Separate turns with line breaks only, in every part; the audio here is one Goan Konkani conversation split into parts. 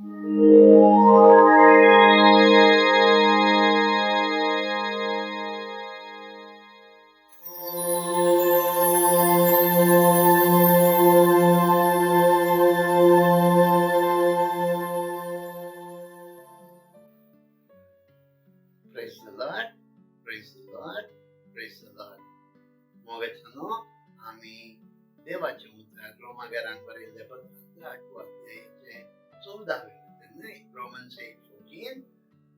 Praise the Lord, praise the Lord, praise the Lord. मोगाच्यानो, आमी देवाचें उतर रोमागारांक बरयल्लें पत्रांत आठवो अध्यायाचें 14वें वचन न्हय, Romans 8:14,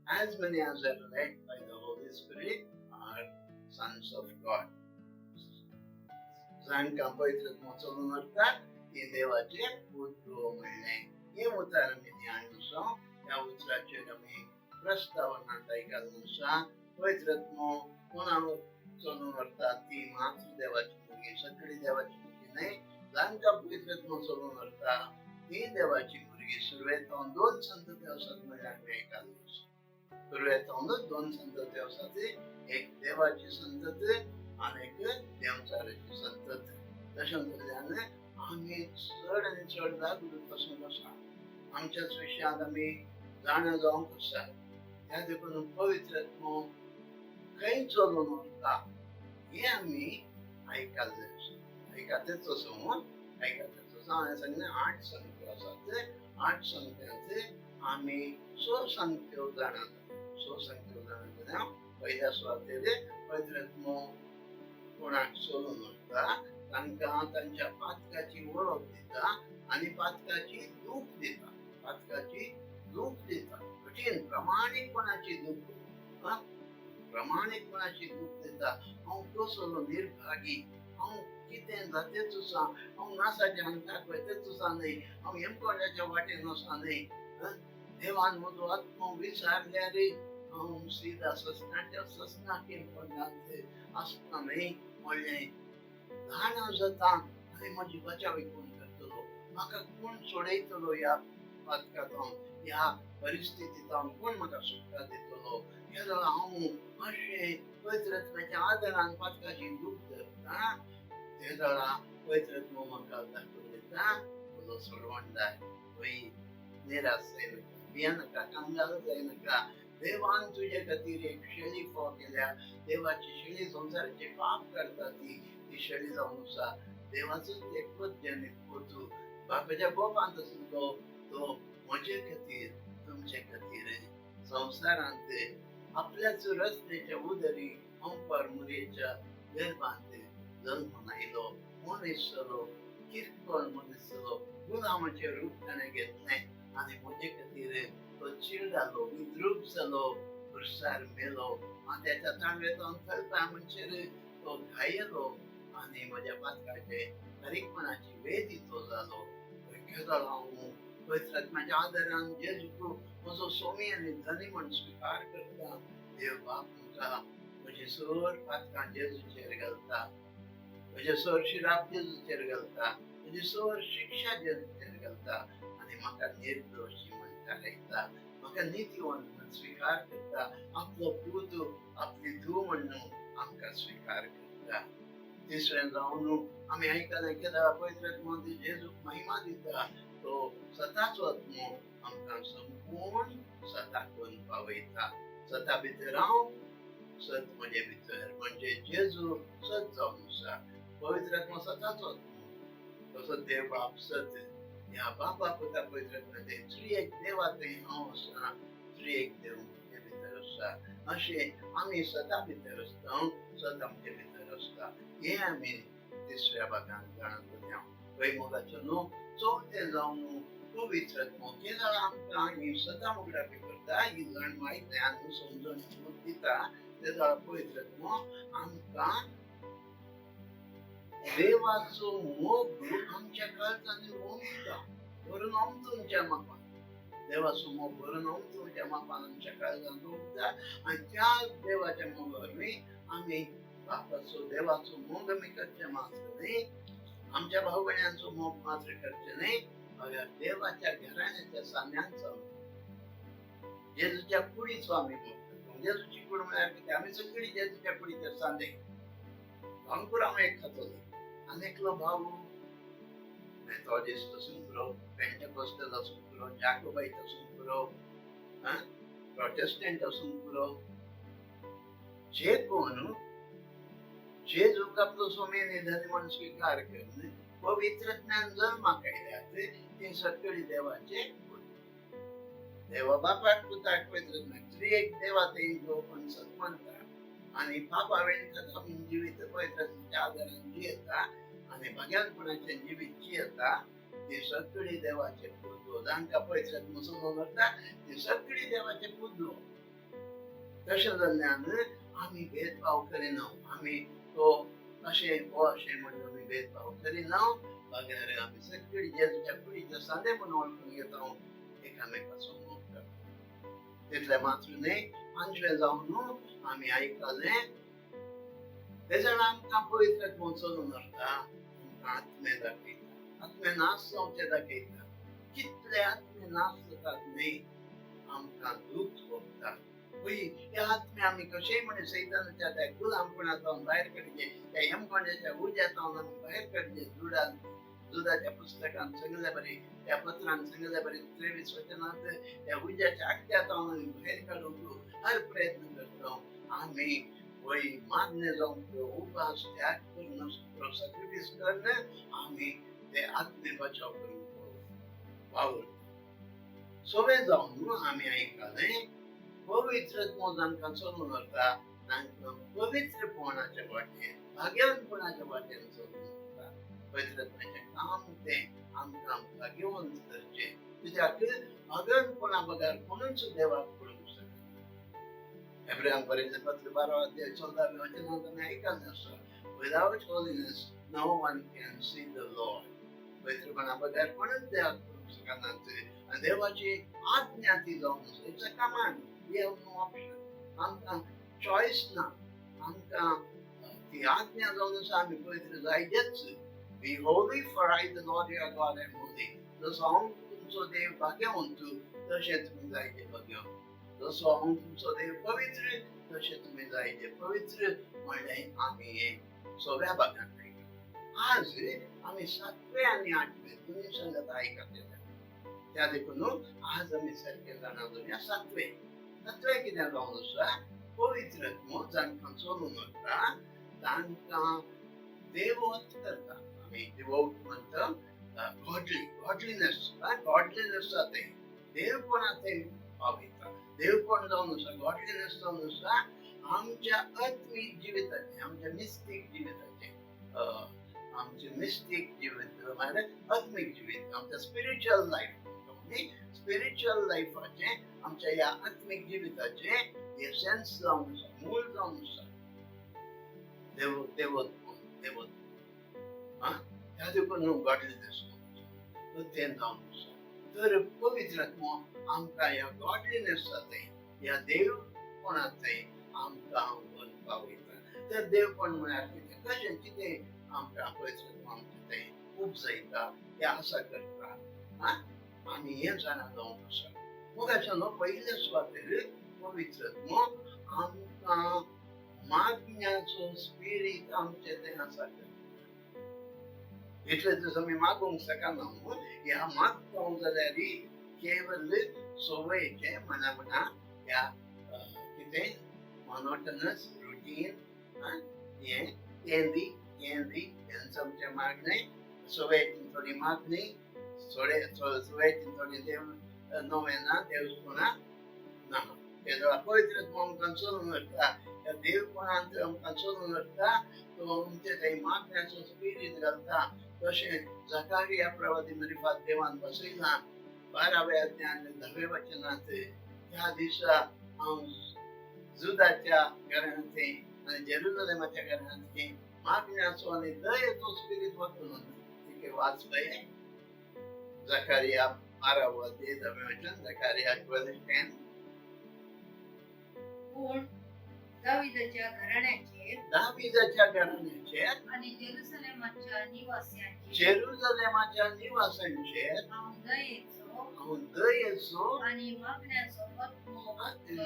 as many as are led by the Holy Spirit are sons of God. जांकां पवित्र आत्मो चलून व्हरता ती देवाचे पूत म्हणलें. हें उतर आमी ध्यान आसा. ह्या उतराचेर आमी प्रस्तावना आयकल्लो आसा. पवित्र आत्मो कोणाक चलून व्हरता ती मात्र देवाची भुरगीं, सगळीं देवाची भुरगीं न्हय. जांकां पवित्र आत्मो चलून व्हरता ती देवाची भुरगीं. सुरवेक दोन संतती आसात म्हणल्यार आमी आयकल्लो आसा. सुरवेक दोन संतती आसात, एक देवाची संतती आनी एक देंवचाराची संतती. तशें जाल्ल्यान आमी चड आनी चड जागृत आसूंक आसा. आमच्याच विशयांत आमी जाणा जावंक आसा. ह्या देखून पवित्र आत्मो खंय चलून व्हरता हें आमी आयकल्लें आसा. आयकतेच आसा, आयकतेच आसा. हांवें सांगलें 8 संख्यो आसात. 8 संख्यांत आमी 6 संख्यो जाणा जाले. 6 संख्यो जाणा जाल्या. पयल्या सुवातेर पवित्र आत्मो कोणाक चलून व्हरता तांकां तांच्या पातकाची वळख दिता आनी पातकाची दूख दिता. पातकाची दूख दिता, कठीण प्रामाणीकपणाची दूख, प्रामाणीकपणाची दूख दिता. हांव कसलो निर्भागी, हांव कितें जातेच आसा, हांव नासाच्या हांकां वयतेच आसा न्हय, हांव हेमकोंडाच्या वाटेन आसा न्हय. देवान म्हजो आत्मो विचारल्यार हांव सीधा ससनाच्या ससनाक हेमकोंडांत आसता न्हय म्हणलें जाणा जाता. आनी म्हजी बचाव कोण करतलो, म्हाका कोण सोडयतलो ह्या पातकांत, ह्या परिस्थितींत कोण म्हाका सुटका दितलो. ह्या जाल्यार हांव मातशें पवित्र आत्म्याच्या आदारान पातकाची दूख धरता. ते जाल्यार पवित्र आत्मो म्हाका दाखोवन दिता म्हजो सोडवणदार. खंय निराश जायनाका, भियेनाका, कंगाल जायनाका. देवान तुजे खातीर एक शेळी फोव केल्या. देवाची शेळी संवसाराचे पाप करता ती शेळी जावन आसा. देवाचोच एक पद्यान पूत बापाच्या गोपांत आशिल्लो तो म्हजे खातीर तुमचे खातीर संवसारांत आपल्याच रचनेच्या उदरी अंपार मुरयेच्या गर्भांत जल्मान आयलो. मनीस जालो, किरकोळ मनीस जालो, गुलामाचें रूप ताणें घेतलें आनी म्हजे खातीर तो चिरडालो, विद्रूप जालो, खुर्सार मेलो आनी त्याच्या तांडवेंतल्यान चलपा म्हणसर तो घायलो आनी म्हज्या पातकाचे बारीकपणाची वेदी तो जालो. केदो हांव पवित्र आत्म्याच्या आदारान जेजूक म्हजो स्वामी आनी धनी म्हण स्विकार करता. देव बाप म्हाका म्हजी सर पातकां जेजूचेर घालता, म्हजें सर शिराप जेजूचेर घालता, म्हजी सर शिक्षा जेजूचेर घालता आनी म्हाका निर्दोशी म्हण थारायता, म्हाका नितीवंत म्हण स्विकार करता, आपलो पूत आपली धूव म्हणून आमकां स्विकार करता. तिसरें जावन आमी आयकलें केदाळा पवित्र आत्मो जेजूक महिमा दिता. तो सताचो आत्मो आमकां संपूर्ण सताकून पावयता. सता भितर हांव, सत म्हजे भितर, म्हणजे जेजू सत जावन आसा. पवित्र आत्मो सताचो आत्मो, तसो देव बाप सत. ह्या बापा पुता पवित्र आत्म्याचे त्रिएक देवा थंय हांव आसा, त्रिएक देव म्हजे भितर आसा. अशें आमी सता भितर आसता, सत आमचे भितर आसता. हें आमी तिसऱ्या भागान जाणा जाता. पळय मोगाचो न्हू, चवथें जावन पवित्र आत्मो केदळा आमकां ही सदां उगडापी करता, ही जाणवाय ज्ञान समजून दिता. तेदळा पवित्र आत्मो आमकां देवाचो मोग आमच्या काळजांनी ओंपता, भरून ओंपता मापान. देवाचो मोग भरून ओंपता मापान आमच्या काळजांत ओंपता आनी त्या देवाच्या मोगा वरवीं आमी बापाचो देवाचो मोग आमी करचें मात्र न्हय, आमच्या भाव भयणांचो मोग मात्र करचें न्हय, मगर देवाच्या घराण्याच्या सान्यांचो, जेजूच्या कुडीचो आमी मोग करता. जेजूची कूड म्हळ्यार कितें? आमी सगळीं जेजूच्या कुडीचे सांदे, अंकूर हांव एक खातलो आनी एकलो भाव मेथोडिस्ट आसूंक पुरो, पेंटेकोस्टल आसूंक पुरो, जॅकोबायट आसूंक पुरो, प्रोटेस्टंट आसूंक पुरो, जे कोण जेजूक आपलो स्वामी निधन म्हण स्विकार करून पवित्र ज्ञान जल्माक आयल्यात ती सगळी देवाचे. देवा बापाक पुताक पवित्र त्रिएक देवा ते कोण सत मानता आनी पापा वेळात आमी जिवीत पवित्र आदारान जियेता आनी भाग्यानपणाचें जिवीत जियेता ती सगळी देवाचे पुतलो. जांकां पवित्र मुसलमान करता ती सगळी देवाचे पुतलो. तशें जाल्ल्यान आमी भेदभाव करिना, आमी तो अशें हो अशें म्हणून आमी भेदभाव करिना, बगैर आमी सगळी जेजूच्या कुडीच्या सांदे म्हणून वळखून घेता, एकामेकाचो मोग करता. तितलें मात्र न्हय, पांचवें जावन आमी आयकलें तेज्या आमकां पवित्र चलून व्हरता, आमकां आत्मे दाखयता, आत्मे नाश जावचें दाखयता. कितले आत्मे नाश जातात न्हय, आमकां दूख भोगता. पळय ह्या आत्मे आमी कशेंय म्हण सैतानाच्या त्या गुलामपणांत भायर काडचे, त्या यमकोंड्याच्या उज्यांत आमी भायर काडचे. जुदाच्या पुस्तकान सांगले बरी, त्या पत्रान सांगले बरी, 23 वचनांत त्या उज्याच्या आख्यात आमी भायर काडूंक हर प्रयत्न करता. आमी वय मान्य जावंक उपास त्याग करून सॅक्रिफायस करून आमी ते आत्मे बचाव करूंक वावुरता. सगळें जावन आमी आयकलें पवित्र जांकां चलून व्हरता तांकां पवित्रपणाच्या वाटेन, भाग्यवंतपणाच्या वाटेन चलून व्हरता. पवित्रत्वाचें काम तें आमकां भाग्यवंत करचें, कित्याक भाग्यवंतपणा बगर कोणूच देवाक पळोवंक शकना. एब्राहिम बरयल्लें पत्र 12 अध्याय 14 वचनांत आमी आयकल्लें आसा, without holiness no one can see the Lord. पवित्रपणा बगर कोणूच देवाक पळोवंक शकनात. आनी देवाची आज्ञा ती जावन आसा, it's a command, we have no option. आमकां चॉयस ना, आमकां ती आज्ञा जावन आसा, आमी पवित्र जायजेच. Be holy for I the Lord your God am holy. जसो हांव तुमचो देव भाग्यवंत तशें तुमी जायजे भाग्यवंत, जसो हांव तुमचो देव पवित्र तशें तुमी जायजे पवित्र. म्हणलें आमी हें सगळ्या भागांत आयकता. आज आमी 7वें आनी 8वें दोनूय सांगत आयकत येता. त्या देखून आज आमी सारकें जाणा जावया. 7वें कितें जावन आसा, पवित्र जांकां चलून वता तांकां देवत करता. आमी देवत म्हणटा गॉडली, गॉडलीनेस, गॉडलीनेस तें देवपणा तें पावयता. देवपण जावन आसा, गॉडलीनेस जावन आसा आमच्या आत्मीक जिविताचें, आमच्या मिस्टीक जिविताचें, आमचें मिस्टीक जिवीत म्हळ्यार आत्मीक जिवीत, आमच्या स्पिरिच्युअल लायफ, स्पिरिच्युअल लायफाचें, आमच्या ह्या आत्मीक जिविताचें एसेन्स जावन आसा, मूळ जावन आसा देव देवत्व, देवत्व. त्या देखून न्हू गॉडलीनेस तें जावन आसा. तर पवित्र आत्मो आमकां ह्या गॉडलीनेसांत, ह्या देवपणांत आमकां व्हरून पावयता. तर देवपण म्हळ्यार कितें, कशें कितें आमकां पवित्र आत्मो आमचें तें उपजयता, तें आसा करता. आमी हें जाणा जावंक आसा. मोगाच्या न्हू पयले सुवातेर पवित्र आत्मो आमकां मागण्याचो स्पिरीट आमचें तें आसा करता. इतले दीस आमी मागूंक शकना, ह्या मागता जाल्यार केवल संवयेचें म्हणा म्हणा ह्या कितें मोनोटनस रुटीन हें तें दी तें दी हेंच आमचें मागणें. संवयेची थोडी मागणी, थोडे संवयेची थोडी देव नोवेना देवपणां ना. तेजो पवित्र आमकां चलून व्हरता, ह्या देवपणांत आमकां चलून व्हरता, तो आमचे थंय मागण्याचो स्पिरीट घालता. तशें जकारिया प्रवादी मरिफात देवान बसयला 12व्या अध्यायांत 10व्या वचनांत, त्या दिसा हांव जुदाच्या घराण्यांत आनी जेरुजलेमाच्या घराण्यांत मागण्याचो आनी दयेचो स्पिरीट वतलो. तिके वाच पळय जकारिया 12वो अध्याय 10वें वचन, जकारिया 12:10.
पूण दाविदाच्या घराण्याचेर,
दाविदाच्या घराण्याचेर
आनी जेरुसलेमाच्या निवास्यांचेर,
जेरुसलेमाच्या निवासांचेर
हांव दयेचो,
हांव दयेचो
आनी मागण्याचो आत्मो,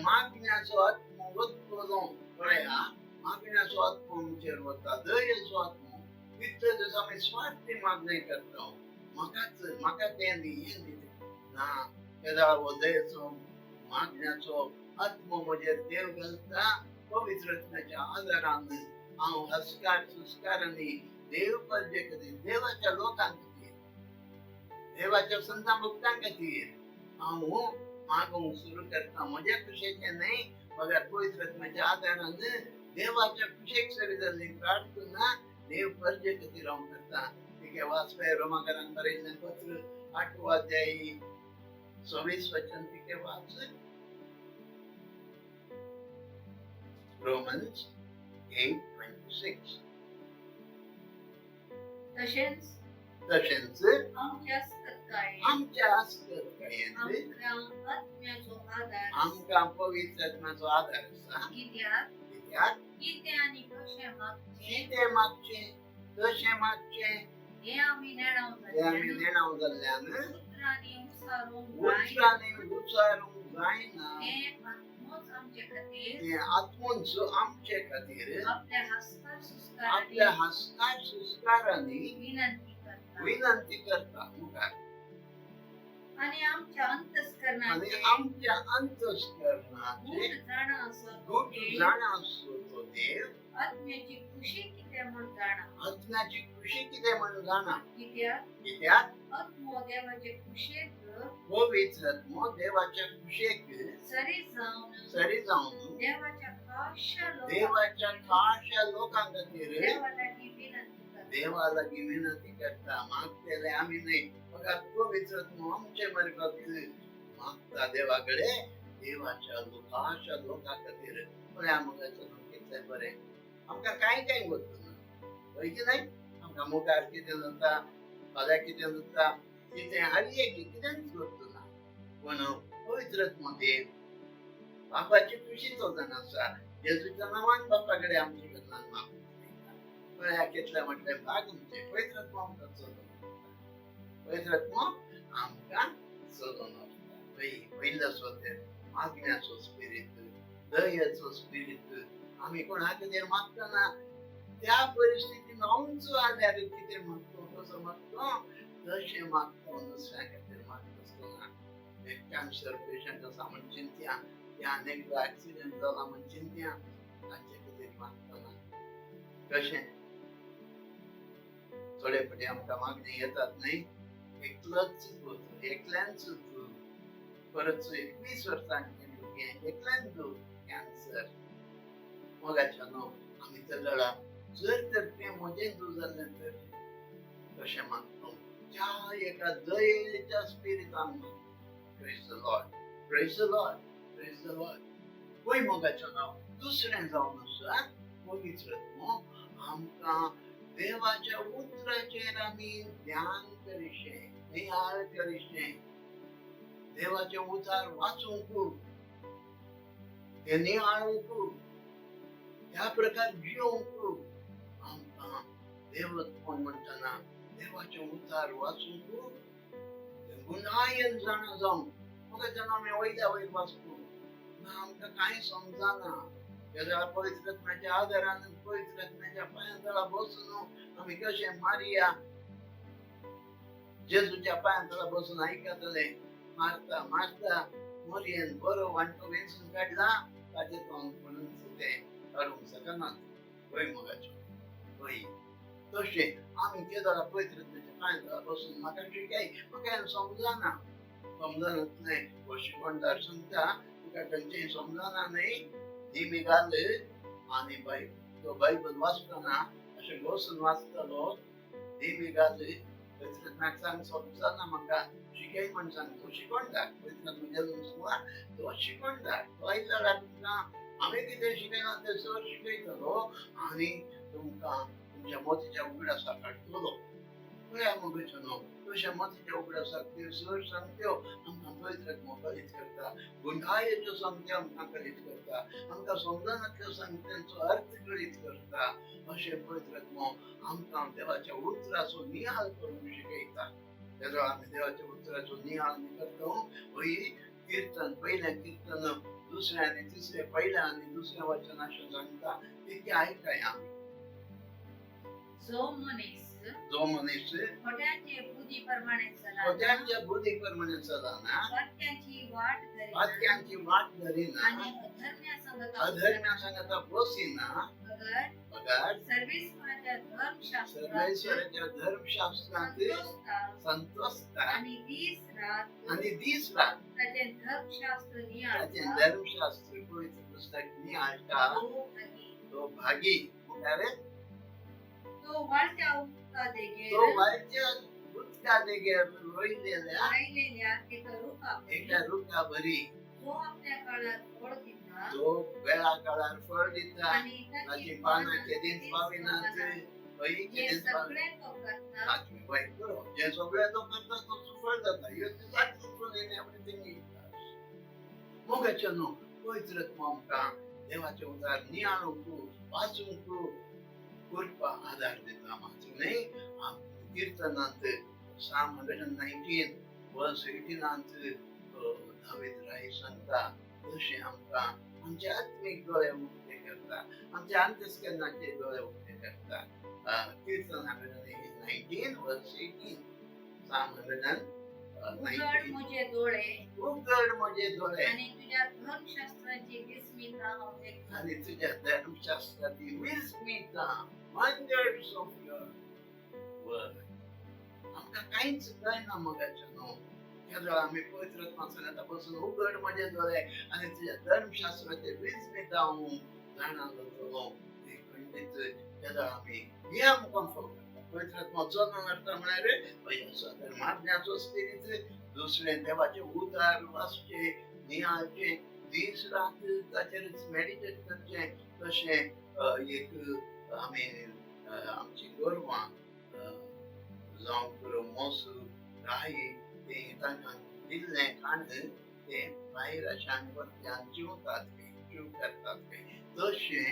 मागण्याचो आत्मो वतलो. पळया, मागण्याचो आत्मो आमचेर वता, दयेचो आत्मो. इतले दीस आमी स्वार्थी मागणें करता, म्हाकाच म्हाका तें दी हें दी ना. तेदा हो दयेचो मागण्याचो आत्मो म्हजेर देव घालता. पवित्र आत्म्याच्या आदारान हांव हस्कार सुस्कारांनी देव परजे खातीर, देवाच्या लोकां खातीर, देवाच्या संतां भक्तां खातीर हांव मागूंक सुरू करता. म्हज्या खुशेचें न्हय, मगर पवित्र आत्म्याच्या आदारान देवाच्या खुशेक सरी जाल्ली प्रार्थना देव परजे खातीर हांव करता. ठीक आहे, वाचपय रोमाकारांक बरयल्लें पत्र 8वो अध्याय 26 वचन. ठीक आहे, वाच रोमन्स 8:26.
तशेंच
तशेंच
आमच्या आसकतकायेन
आमच्या आसकतकायेन
आमकां आत्म्याचो आदार
आमकां पवित्र आत्म्याचो आदार आसा.
कित्याक
कित्याक
कितें आनी कशें मागचें
कितें मागचें कशें मागचें
हें आमी नेणाव
हें आमी
जाल्ल्यान
नेणाव जाल्ल्यान
उतरांनी उसारूंक जायना
उतरांनी उचारूंक जायना.
तें आत्मोच आमचे खातीर
तें आत्मोच आमचे खातीर
आपल्या हस्कार सुस्कारांनी
आपल्या हस्कार सुस्कारांनी
विनंती करता
विनंती करता. मुखार
आनी आमच्या
आनी
अंतस्करणाचे
आमच्या अंतस्करणाचे
गूढ जाणा आसा तो
गूढ
देव
जाणा आसो तो देव
आत्म्याची खुशी कितें म्हूण जाणा.
आत्म्याची खुशी कितें म्हण जाणा.
कित्याक
कित्याक
आत्मो देवाचे खुशेक
पवित्र आत्मो देवाच्या खुशेक
सरी जावन
सरी जावन
देवाच्या खाशा लोकां
देवाच्या खाशा लोकां खातीर
देवा लागीं विनंती करता.
देवा लागीं विनंती करता. मागतले आमी न्हय, फकत पवित्र आत्मो आमचे मार्फत मागता देवा कडेन देवाच्या खाशा लोकां खातीर. पळया मोगाचो कितलें बरें आमकां कांय कांय वचना हय की न्हय. आमकां मुखार कितें जाता, फाल्यां कितें जाता, कितें हर एक कितेंच वचना. पूण पवित्र आत्मो देव बापाची खुशी तो जाण आसा. जेजूच्या नांवान बापा कडेन आमचे कडल्यान मागूंक मेळटा. पळया कितलें म्हटलें भाग आमचें. पवित्र आत्मो आमकां चलोवन व्हरता. पवित्र आत्मो आमकां चलोवन व्हरता. पयलो सोतेर मागण्याचो स्पिरीत, दयेचो स्पिरीत. आमी कोणा खातीर मागतना त्या परिस्थितीन आमचो आल्यार कितें मागतो, कसो मागतो, तशें मागतो. दुसऱ्या खातीर मागता आसतना एक कॅन्सर पेशंट आसा म्हण चिंतया, या आनी एकलो एक्सिडंट जाला म्हण चिंतया, तांचे खातीर मागतना कशें थोडे फावटी आमकां मागणी येतात न्हय. एकलोच एकल्यानच परत 21 वर्सांचें भुरगें एकल्यान कॅन्सर. मोगाच्या न्हू आमी तर जाणा जर तर तें म्हजें दूद जाल्लें तर कशें मागतो त्या एका दयेच्या स्पिरितान. Praise the Lord, praise the Lord, praise the Lord. पळय मोगाचें नांव दुसरें जावन आसा पवित्र आत्मो आमकां देवाच्या उतराचेर आमी ध्यान करिशें, नियाळ करिशें, देवाचें उतार वाचूंक, तें नियाळूंक, ह्या प्रकार जियोंक आमकां देवत कोण म्हणटना देवाचें उतार वाचूंक गुणायन जाणा जावन. म्हाका जेन्ना आमी वयल्या वयर वाचतो ना आमकां कांय समजना. तेज्या पवित्र आत्म्याच्या आदारान पवित्र आत्म्याच्या पांयां तळा बसून आमी कशें मारिया जेजूच्या पांयां तळा बसून आयकतले. मारता मारता मोरयेन बरो वांटो वेंचून काडला, ताजे तोंड कोणूच तें काडूंक शकनात. हय मोगाचो हय तशें आमी केदोळा पवित्र आत्म्याच्या पांयां तळा बसून म्हाका शिकाय, म्हाका हें समजना. समजनातलें हो शिकवणदार सांगता तुका खंयचें समजना न्हय, दिमी घाल आनी तो बायबल वाचतना अशें बसून वाचतलो. दिमी घाल पवित्र आत्म्याक सांग समजना म्हाका शिकय म्हण सांग. तो शिकवणदार पवित्र आत्मा जेजून सांगला तो शिकवणदार. तो आयल्या जाल्यार तुमकां आमी कितें शिकयना तें सर शिकयतलो आनी तुमकां तुमच्या मतीच्या उगडासाक हाडटलो. पळया मोगाचो न्हू तशें मतीच्या उगडासाक त्यो सर सांगत्यो आमकां पवित्र आत्मो कळीत करता. गुंडायेच्यो सांगत्यो आमकां कळीत करता. आमकां समजनातल्यो सांगत्यांचो अर्थ कळीत करता. अशें पवित्र आत्मो आमकां देवाच्या उतराचो नियाळ करूंक शिकयता. तेजो आमी देवाच्या उतराचो नियाळ आमी करता. हय कीर्तन पयलें कीर्तन दुसरें आनी तिसरें पयलें आनी दुसरें वचन अशें सांगता तितकें आयकया आमी.
जो मनीस
जो मनीस
खोट्यांचे बुद्धी प्रमाणे चलना,
खोट्यांच्या बुद्धी प्रमाणे चलना,
वाक्यांची वाट धरिना,
वाक्यांची वाट धरिना,
आणि अधर्म्या संगता
अधर्म्या संगता बसिना,
बगर
बगर
सर्वेश्वराच्या धर्मशास्त्रात
सर्वेश्वराच्या धर्मशास्त्रात
संतोषता
संतोषता
आणि दीस रात
आणि दीस रात
ताचे धर्मशास्त्र
ताचें
नियाळता
धर्मशास्त्र पवित्र पुस्तक नियाळटा
तो भागी.
तो भागी. म्हणल्यार
तो वाळत्या उदका देगेर
तो वाळच्या उदका देगेर रोयलेल्या
राहिलेल्या एका रुखावरी
एका रुखा बरी,
जो आपल्या काळात फळ दिता
जो वेळा काळार फळ दिता,
आणि ताची
ताची पानां केदींच
केदींच
पाविनात,
पावना.
हय
जे
केदींच पाविना.
सगळे तो करता
ताचें वायट बरो जें सगळें तो करता तो सुफळ जाता. You successful in everything he does. मोगाचें न्हू पवित्र आत्मो आमकां देवाचें उतार नियाळूंक वाचूंक करपा आदार दिता. मात्र न्हय, किर्तनांत Psalm 119 verse 18 दावीद राय सांगता तशें आमकां आमचे आत्मीक दोळे उक्ते करता, आमच्या अंतस्करणाचे दोळे उक्ते करता. कीर्तन 119 verse 18, Psalm
उघड
119.
म्हजे डोळे
उघड म्हजे दोळे
आणि तुझ्या धर्मशास्त्राची विस्मिता हांव देखता.
आणि तुझ्या धर्मशास्त्राची Vismita, wonders of your word. आमकां कांयच कळना मगाचें न्हू. त्या वेळार आमी पवित्र आत्मा सांगता बसून उघड म्हजे दोळे आनी तुज्या धर्मशास्त्राचे विस्मिता हांव जाणा जातलो. ते खंडीत त्या वेळार आमी हें आमकां फळ करता. पवित्र आत्मा चलून व्हरता म्हळ्यार पयलीं धर्माज्ञाचो स्पिरीत, दुसरें देवाचें उतार वाचचें, नियाळचें, दीस रात ताचेरच मेडिटेट करचें. तशें एक आमी आमची गोरवां जावं पुरो मोसू गायी तें तांकां दिल्लें खाण तें भायर अशान परत्यान चिवतात खंय, चिव करतात खंय. तशें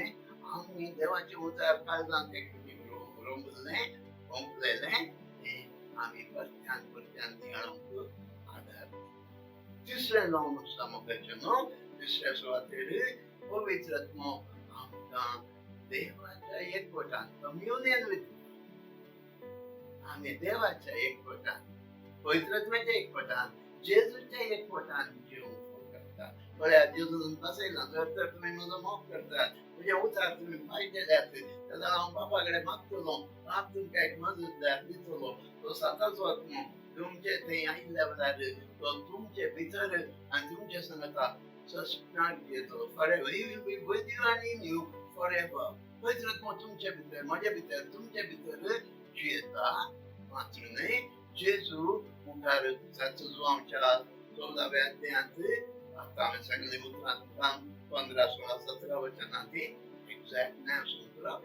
आमी देवाचें उतार काळजांत एक रोमलें रोंपलेलें तें आमी परत्यान परत्यान नियाळूंक आदार. तिसरें जावन आसा मोगाचें न्हू, तिसऱ्या सुवातेर पवित्र आत्मो आमकां देवाच्या एकवटान, कम्युनियन विथ, आमी देवाच्या एकवटान, पवित्र आत्म्याच्या एकवटान, जेजूच्या एकवटान जिवंक करता. पळया जेजून बसयला जर तर तुमी म्हजो मोग करतात, म्हजे उतार तुमी पाळटल्यात, जाल्यार हांव बापा कडेन मागतलो, बाप तुमकां एक मजतदार दितलो, तो साताचो आत्मो तुमचे थंय आयिल्ल्या वेळार तो तुमचे भितर आनी तुमचे सांगता सस्नाट घेतलो. Forever he will be with you and in you forever. पवित्र आत्मो तुमचे भितर, म्हजे भितर, तुमचे भितर जियेता. मात्र न्हय, जेजू मुखार सातचो जुवांवच्या 14व्या अध्यायांत आतां हांवें सगळीं उतरां तुमकां 15, 16, 17 वचनां ती एग्जॅक्ट ना सुत्रां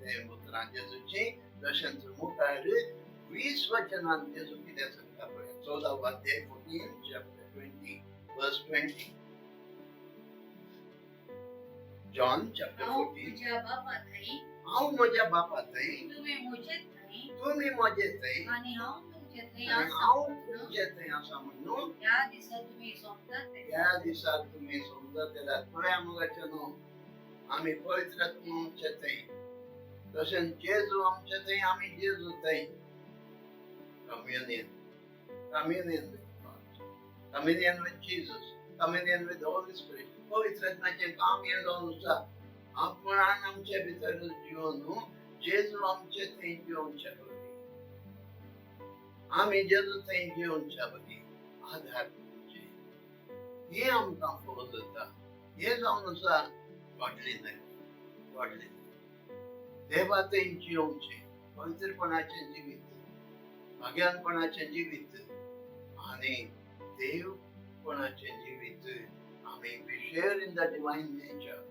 तें उतरां जेजूचीं. तशेंच मुखार 20 वचनान जेजू कितें सांगता पळय, 14वो अध्याय 14 chapter 20 verse 20, John chapter
हांव
14.
तुज्या बापा थंय,
हांव म्हज्या बापा थंय,
तुमी म्हजे थंय,
तुमी म्हजे थंय
आनी हांव तुमचे थंय
आनी
आसा
हांव
म्हणून
तुमचे थंय आसा म्हणून
ह्या दिसा तुमी सोंपतात.
ह्या दिसा तुमी समजतले. पळया मोगाचें न्हू, आमी पवित्र आत्मो आमचे थंय, तशेंच जेजू आमचे थंय, आमी जेजू थंय. Communion, communion with God, communion with Jesus, communion with Holy Spirit. पवित्र आत्म्याचें काम हें जावन आसा, आपणान आमचे भितर जिवन न्हू, जेजू आमचे थंय जिवनच्या बरी, आमी जेजू थंय जिवनच्या बरी आदार दिवचे. हें आमकां फोव जाता. हें जावन आसा गॉडलीनेस, गॉडलीनेस. देवा थंय जिवचें, पवित्रपणाचें जिवीत, भाग्यानपणाचें जिवीत आनी देवपणाचें जिवीत. आमी we share in the divine nature.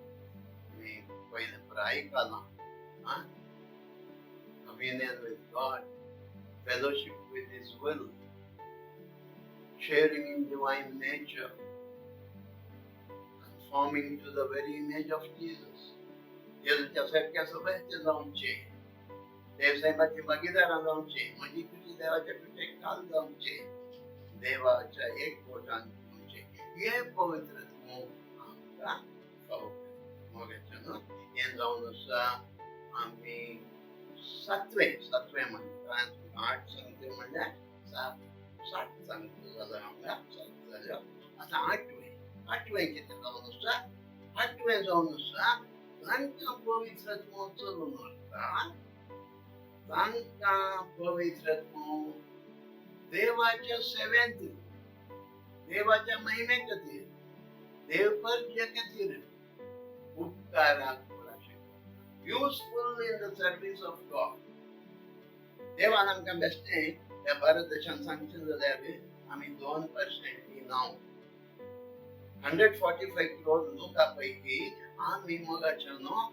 आमी पयलें आयकलां, communion with God, fellowship with His will, sharing in divine nature, conforming to the very image of Jesus. जेजूच्या सारक्या सगळ्यांचे जावचें, देवसाहेबाची भागीदारां जावचें, म्हजी खुशी देवाच्या खुशेक काल जावचें, देवाच्या एक बोटान जावचें. हें पवित्र आत्मो आमकां फावो. मोगाचें न्हू, हें जावन आसा आमी सातवें सातवें म्हणटा 8 सांगते म्हणल्यार 7 सांगते जालो हांगा 7 जाल्यो. आतां आठवें आठवें कितें जावन आसा, आठवें जावन आसा तांकां पवित्र आत्मो चलून वता, तांकां पवित्र आत्मो देवाच्या सेवेंत, देवाच्या महिमे खातीर, देवपर्य खातीर उपकाराक पडूंक शकता. Useful in the service of God. देवान आमकां बेश्टें ह्या भारत देशान सांगचें जाल्यार आमी 2% नांव 145 करोड लोकां पैकी आमी मोगाच्या न्हू.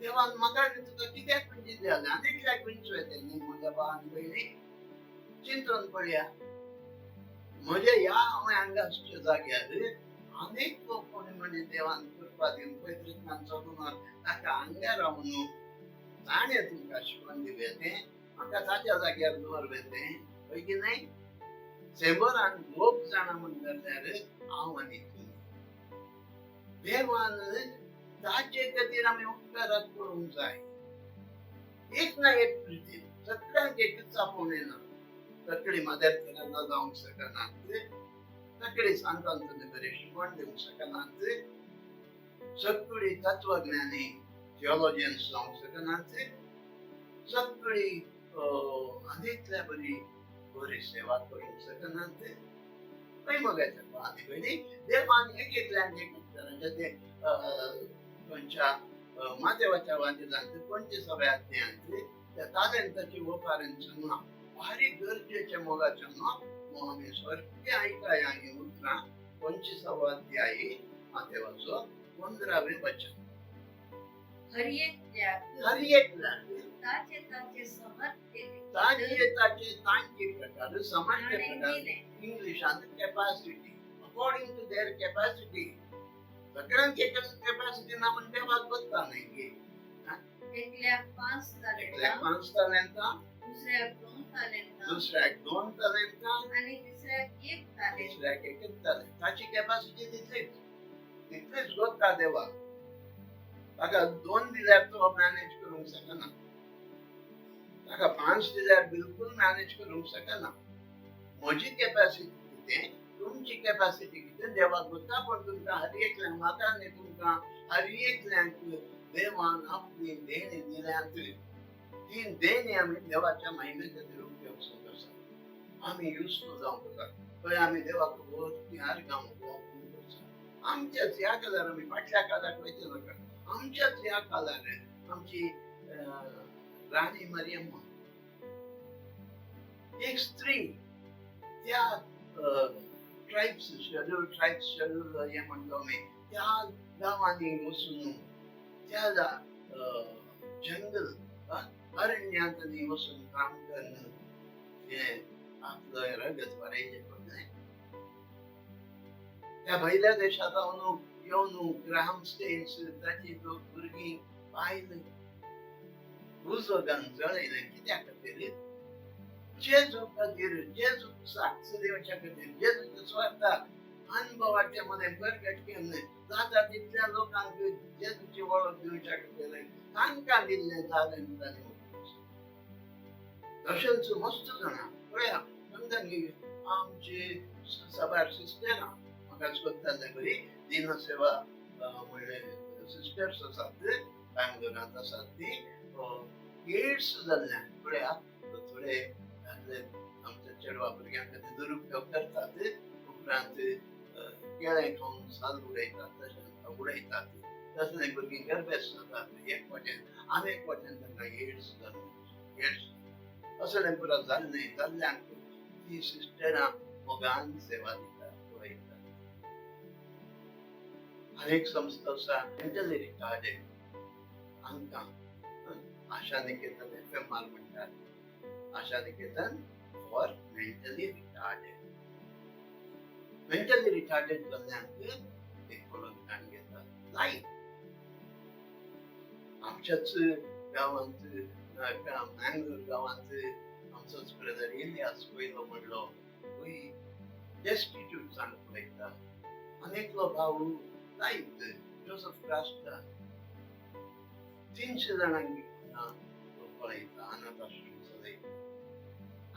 देवान म्हाका आनी तुका कित्याक म्हणजे जालें आनी कित्याक म्हणचो येता न्ही. म्हज्या भाव आनी भयणी चिंतून पळया, म्हज्या ह्या हांवें हांगा आसच्या जाग्यार अनेक लोक कोणी म्हणजे देवान कृपा दिवन पवित्र चलून ताका हांगा रावन ताणें तुमकां शिकवण दिवं तें, म्हाका ताच्या जाग्यार दवर तें, हय की न्हय. 100 लोक जाणां म्हण धरल्यार हांव आनी तुमी देवान ताचे खातीर आमी उपकाराक करूंक जाय. एक ना एक रितीन सगळ्यांक एकच आपोवणें ना. सगळी मदर तेरेजा जावंक शकनात, सगळी सांतांतून बरें शिकवण दिवंक शकनात, सगळी तत्वज्ञानी थियोलॉजियन्स जावंक शकनात, सगळी आनीकल्या बरी बरी सेवा करूंक शकनात. खंय मोगाच्या आनी भयणी देवान एक एकल्यान एक तरांचे ते खंयच्या माथेवाच्या वांजेलांत 25व्या अध्यायांत त्या तालेंताची ओपारीन सांगलां. भारी गरजेच्या मोगाच्या न्हू आमी सारकें आयकाया हीं उतरां. 25वो अध्याय माथेवाचो 15वें वचन.
हर एकल्याक
हर एकल्याक
ताचे ताचे समर्थ्य
ताचे ताचे तांकी प्रकार समर्थ्य
ताणें
प्रकार
दिलें.
इंग्लिशांत capacity, according to their capacity. सगळ्यांक एकच कॅपॅसिटी ना म्हण देवाक बसता न्ही की.
एकल्याक 5
एकल्याक
तालेंतां,
5 तालेंतां,
दुसऱ्याक 2 तालेंतां,
दुसऱ्याक 2 तालेंतां
आनी तिसऱ्याक 1 तालेंत.
तिसऱ्याक 1 तालेंत. ताची कॅपॅसिटी तितलीच तितलीच गोत्ता देवाक. ताका 2 दिल्यार तो मॅनेज करूंक शकना, ताका 5 दिल्यार बिलकूल मॅनेज करूंक शकना. म्हजी कॅपॅसिटी कितें, तुमची कॅपॅसिटी कितें देवाक गोत्ता. पण तुमकां हर एकल्यांक, म्हाका आनी तुमकां हर एकल्यांक देवान आपली देणी दिल्यांत. ती देणी आमी देवाच्या महिमे खातीर उपयोग आसा. आमी युजफूल जावंक जाय. थंय आमी देवाक वरती हर गांव आमच्याच ह्या काळार आमी फाटल्या काळाक वयचे नाका. आमच्याच ह्या काळार आमची राणी मरियम्मा एक स्त्री त्या ट्रायब्स शेड्यूल ट्रायब्स शेड्यूल हें म्हणटा आमी त्या गांवांनी वचून त्या जंगल अरण्यांत वचून काम करून हें आपलं रगत वारयचें पडलें. त्या भायल्या देशांत येवन ग्राहम स्टेन्स ताची लोक भुरगीं बायल उजोगान जळयलें. कित्या खातीर? जेजू खातीर, जेजू साक्ष दिवच्या खातीर, जेजूच्या स्वार्थाक अनुभवाच्या मदें प्रगट केलें जाता तितल्या लोकांक जेजूची वळख दिवच्या खातीर तांकां दिल्लें तालेंत तांणी. तशेंच मस्त जाणां पळया समजा आमची साबार सिस्टरां म्हाका सोदताले बरी दीन सेवा म्हणले सिस्टर्स आसात बेंगलोरांत आसात ती एड्स जाल्ल्यान पळया थोडे दादले आमच्या चेडवा भुरग्यां खातीर दुरुपयोग करतात. उपरांत केळें खावन साल उडयतात, तशें उडयतात. तसले भुरगीं गर्भेस्त जातात एक वाटेन, आनी एक वाटेन तांकां एड्स जाल्लें. एड्स असलें पुरो जाल्लें जाल्ल्यांक ती सिस्टरां मोगान सेवा दितात, पळयतात. आनी एक संस्था आसा मेंटली रिटार्डेड हांकां आशा निकेतन FMR म्हणटात. Asha Niketan for mentally retarded. Mentally retarded जाल्ल्यांक ते पळोवन काण घेतात लायक. आमच्याच गांवांत मँगलोर गांवांत आमचोच ब्रदर इलियास पयलो म्हणलो खंय डेस्टिट्यूट पळयता. आनी एकलो भाव लायक जोसफ क्रास्टा 300 जाणांक पळयता, अनाथ आश्रम चलयता.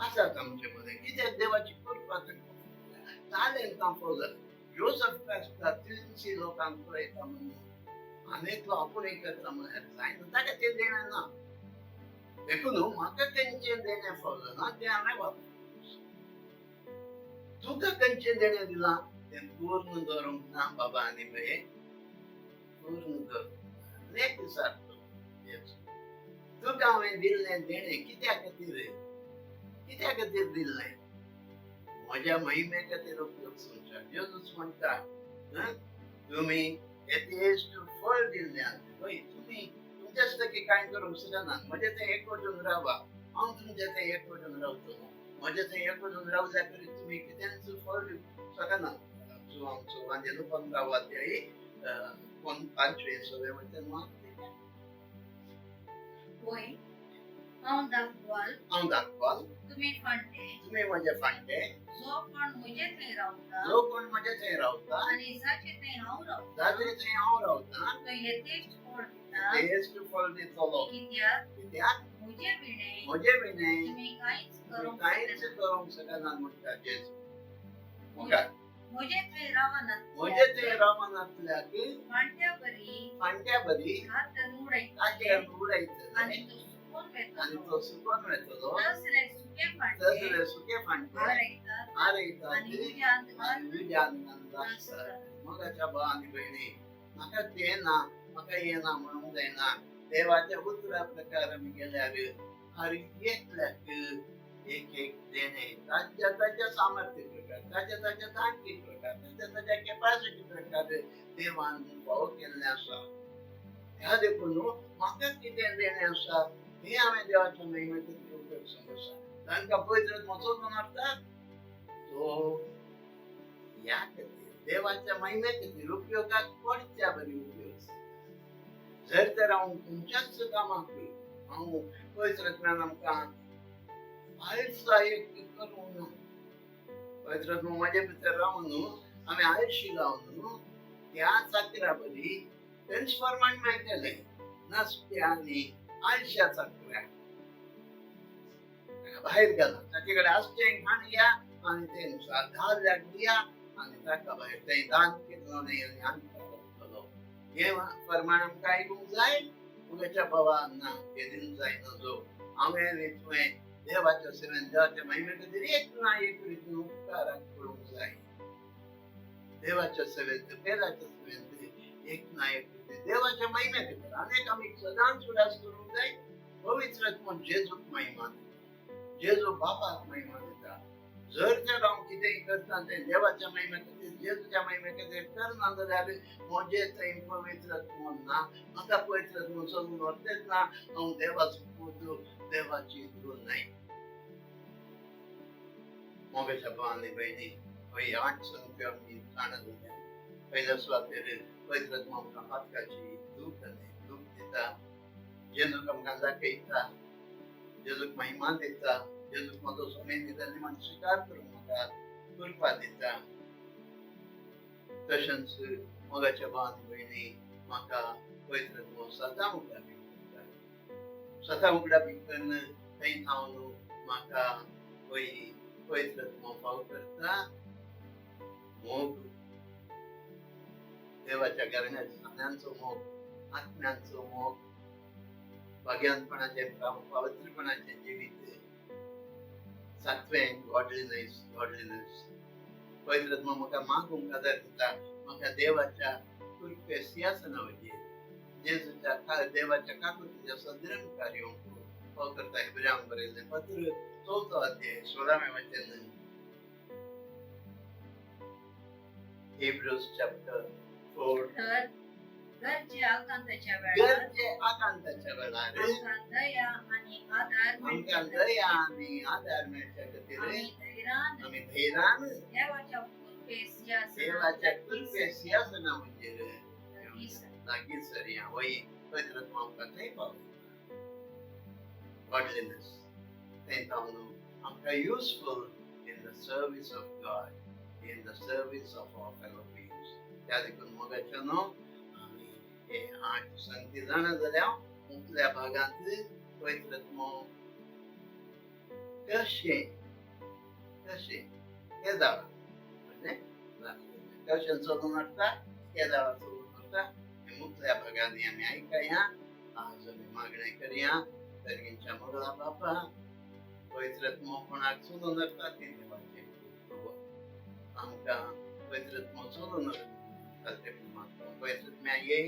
आसात आमचे मदें, कित्याक देवाची कृपा तांकां तालेंतां फजल. जोसफ कास्ता 300 लोकांक पळयता म्हणून आनी एकलो आपूण करता म्हळ्यार जायना, ताका तें देणें ना. देखून म्हाका तेंचें देणें फवजना, तें हांवें वापरूं. तुका खंयचें देणें दिलां तें पूर्ण दवरूंक ना बाबा आनी भये, पूर्ण दवरूंक ना. एक दिसाचो तुका हांवें दिल्लें देणें कित्या खातीर, कित्या खातीर दिल्लें? म्हज्या महिमे खातीर उपयोग संवसार. जेजूस म्हणटा, तुमी येथेश्ट फळ दिल्ल्यान, हय तुमी तुमच्याच तकी कांय करूंक शकना, म्हजें थंय एकवटून रावा, हांव तुमच्या थंय एकवटून रावतलो. म्हजें थंय एकवटून रावल्या करीत तुमी कितेंच फळ दिवंक शकना. आमचो वांजेलो 15 अध्यायी 5वे 6वे वचन.
होय, हांव दाखवाल,
हांव दाखवाल,
तुमी फांटे,
तुमी म्हजे फांटे.
जो कोण म्हजे थंय रावता,
जो कोण म्हजे थंय रावता
आनी जाचे थंय हांव रावता,
जाचे थंय हांव रावता,
तो यथेश्ट फळ दिता,
यथेश्ट फळ दितलो.
कित्याक
कित्याक
म्हजे विणे
म्हजे विणे
तुमी कांयच करूंक
कांयच करूंक शकना म्हणटा जेजू.
म्हजे थंय रावनातल्या,
म्हजे थंय रावनातल्याक
फांट्या बरी,
फांट्या बरी
कातरून
कातरून उडयतले
आनी तो सुकून
आनी
वतलो,
तो सुकून वतलो.
तसले सुके फांटे
तसले सुके फांटे
आरयतात
आरयतात
आनी उज्यांत
आनी उज्यांत घालतात. मोगाच्या भाव आनी भयणी, म्हाका तें ना, म्हाका हें ना म्हणूंक जायना. देवाच्या उतरा प्रकार आमी गेल्यार हर एकल्याक एक एक देणें, ताच्या ताच्या सामर्थ्य प्रकार, ताच्या ताच्या तांकी प्रकार, ताच्या ताच्या कॅपासिटी प्रकार देवान फावो केल्लें आसा. ह्या देखून म्हाका कितें देणें आसा हें हांवें देवाच्या महिमे खातीर उपयोग आसा. तांकां पवित्र म्हजो कोण आसता तो ह्या खातीर देवाच्या महिमे खातीर उपयोगाक पडच्या बरी उपयोग. जर तर हांव खंयच्याच कामाक हांव पवित्र आत्म्यान आमकां आळसा एक करूंक ना, पवित्र आत्मा म्हजे भितर रावन आमी आळशी जावन त्या चाकरा बरी तेंच प्रमाण मेळटलें. नसत्या आनी आळश्या चाकऱ्या भायर गेला, ताचे कडेन आसचें घाण या आनी तें धाल्याक दिया आनी ताका भायर तें दान केलो न्हय आनी आमकां घातलो. हें प्रमाण आमकां आयकूंक जाय. मुगाच्या बाबा ना केदीन जायना जो हांवें आनी तुवें देवाच्या सेवेन देवाच्या महिमे खातीर एक ना एक रितीन उपकाराक पडूंक जाय. देवाच्या सेवेंत, पेलाच्या सेवेंत एक ना एक रितीन देवाच्या महिमे खातीर अनेक आमी सदांच उडास करूंक जाय. पवित्र आत्मो जेजूक महिमा दिता, जेजू बापाक महिमा दिता. जर तर हांव कितेंय करता तें देवाच्या महिमे खातीर, जेजूच्या महिमे खातीर करना जाल्यार म्हजे थंय पवित्र आत्मो ना, म्हाका पवित्र आत्मो चलून व्हरतेच ना, हांव देवाचो पूत, देवाची धूव न्हय. मोगाच्या भाव आनी भयणी, हय 8 संख्यो आमी जाणा जाल्या. पयल्या सुवातेर पवित्र आत्मो आमकां पातकाची दूख आनी दूख दिता, जेजूक आमकां दाखयता, जेजूक महिमा दिता, जेजूक म्हजो स्वामी दिता आनी म्हण स्विकार करूंक म्हाका कृपा दिता. तशेंच मोगाच्या भाव आनी भयणी, म्हाका पवित्र आत्मो सदां उगडापीक करता. सदां उगडापीक करून थंय थावन म्हाका वय पवित्र आत्मो फाव करता. मोग, देवाच्या घराण्याच्या सान्यांचो मोग, आत्म्यांचो मोग, भाग्यांतपणाचें पवित्रपणाचें जिवीत. 7वें गॉडलीनेस, गॉडलीनेस. पवित्र आत्मो म्हाका मागूंक आदार दिता, म्हाका देवाच्या कृपे सिंहासना वयली जेजूच्या देवाच्या काकुतीच्या सदृम कार्योंक फाव करता. हेब्रेयांक बरयल्लें पत्र 4 अध्याय 16वें वचन. Hebrews chapter 4.
तर गरजे आकांताच्या वेळार,
गरजे आकांताच्या वेळार
आमकां दया आनी आदार
आमकां दया आनी आदार मेळच्या खातीर
आमी धैर्यान,
आमी धैर्यान
देवाच्या कृपे सिंहासना
देवाच्या कृपे सिंहासना वचेर
लागीं
लागीं सरया. वय पवित्र आत्मो आमकां थंय पावयता. Godliness थंय थावन आमकां useful in the service of God, in the service of our fellow beings. त्या देखून मोगाच्या न्हू आमी हे 8 संगती जाणा जाल्यार मुखल्या भागांत पवित्र आत्मो कशें कशें केदाळा म्हणजे कशें चलून हाडटा, केदाळा चलून हाडटा हें मुखल्या भागांनी आमी आयकया. आज आमी मागणें करया. सर्गींच्या मोगळा बापा, पवित्र आत्मो कोणाक चलून हाडटा ती देवाची खबर. आमकां पवित्र आत्मो चलून हाडटा ते पवित्र आत्म्या ये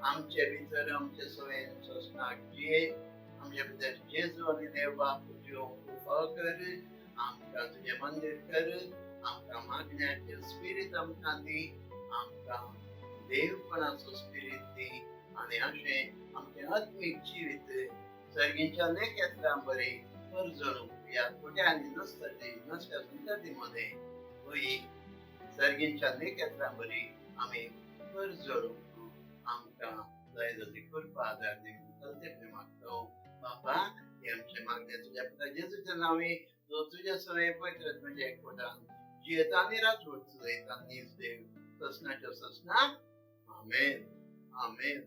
आमचे भितर, आमचे सवयेन सोंसणाक जिये. आमचे भितर जेजू आनी देव बाप तुज्यो कृपा कर. आमकां तुजें मंदीर कर. आमकां मागण्याचें स्पिरीत आमकां दी. आमकां देवपणाचो स्पिरीत दी आनी अशें आमचें आत्मीक जिवीत सर्गींच्या नेकेत्रां बरें परजणूक ह्या खोट्या आनी नसतली नसत्या संतती मदें वय सर्गींच्या नेकेत्रां बरी आमी परजणूक आमकां जाय जाली कृपा आदार दी. चलते मागतो बापा, हे आमचे मागणे तुज्या पुता जेजूच्या नांवे, जो तुज्या सवय पवित्र आत्म्याच्या एकवटान जियेता आनी राजवट चलयता, नीज देव ससनाच्या ससना. आमेन, आमेन.